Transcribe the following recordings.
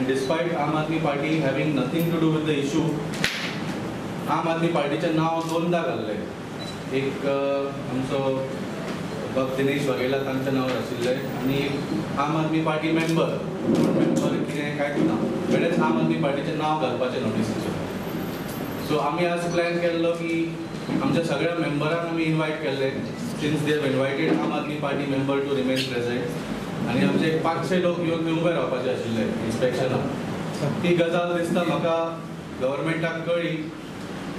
And despite Aam Aadmi Party having nothing to do with the issue, आम आदमी पार्टीचें नांव दोनदा घाल्लें. एक आमचो भक्त दिनेश वाघेला तांच्या नांवार आशिल्लें आनी एक आम आदमी पार्टी मेंबर, मेंबर कितें कांयच ना, वेळेच आम आदमी पार्टीचें नांव घालपाचें नोटिसीचेर. सो आमी आज प्लॅन केल्लो की आमच्या सगळ्या मेंबरांक आमी इनवायट केल्ले, since they have invited Aam Aadmi Party member to remain present. आनी आमचे 500 लोक येवन उबे रावपाचे आशिल्ले इन्स्पेक्शनाक. ती गजाल दिसता म्हाका गव्हर्मेंटाक कळ्ळी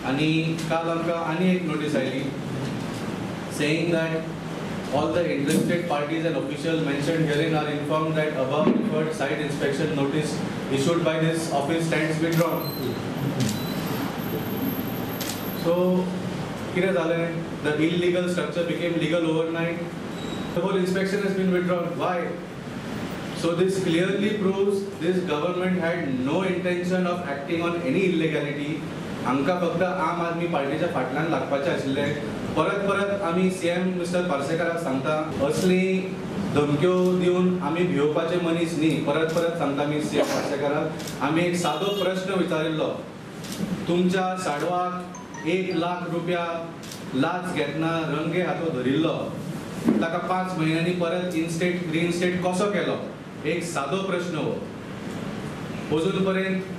आनी काल आमकां आनी एक नोटीस आयली saying that all the interested parties and officials mentioned herein are informed that above referred site inspection notice issued by this office stands withdrawn. So, कितें जालें? The illegal structure became legal overnight. The whole inspection has been withdrawn. Why? So this clearly proves this government had no intention of acting on any illegality. आमकां फक्त आम आदमी पार्टीच्या फाटल्यान लागपाचें आशिल्लें. परत परत आमी सीएम मिस्टर पार्सेकाराक सांगता, असली धमक्यो दिवन आमी भिवपाचे मनीस न्ही. परत परत सांगता आमी सीएम पार्सेकाराक, आमी एक सादो प्रश्न विचारिल्लो, तुमच्या साडवाक 1 लाख रुपया लाच घेतना रंगे हातो धरिल्लो, ताका 5 म्हयन्यांनी परत इनस्टेट रिइन्स्टेट कसो केलो? एक सादो प्रश्न हो. अजून पर्यंत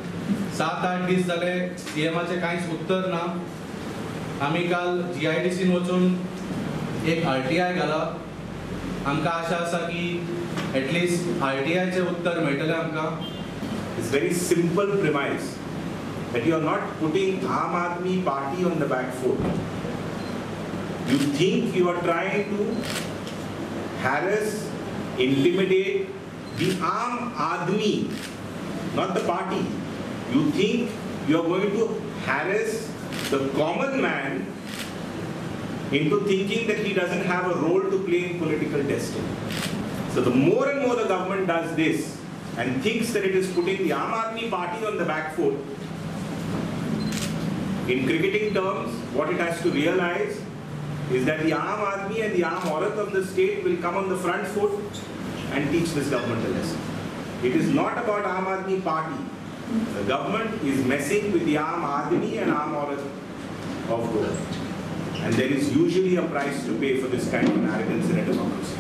7-8 दीस जाले सीएमाचें कांयच उत्तर ना. आमी काल GIDCन वचून एक RTI घाला. आमकां आशा आसा की एटलिस्ट RTIचें उत्तर मेळटलें आमकां. It's very simple premise that you are not putting Aam Aadmi Party on the back foot. You think you are trying to harass, intimidate the Aam Aadmi, not the party. You think you are going to harass the common man into thinking that he doesn't have a role to play in political destiny. So the more and more the government does this and thinks that it is putting the Aam Aadmi Party on the back foot, in cricketing terms, what it has to realize is that the Aam Aadmi and the Aam Aurat of the state will come on the front foot and teach this government a lesson. It is not about Aam Aadmi Party. The government is messing with the Aam Aadmi and Aam Aurat of Goa. And there is usually a price to pay for this kind of arrogance in a democracy.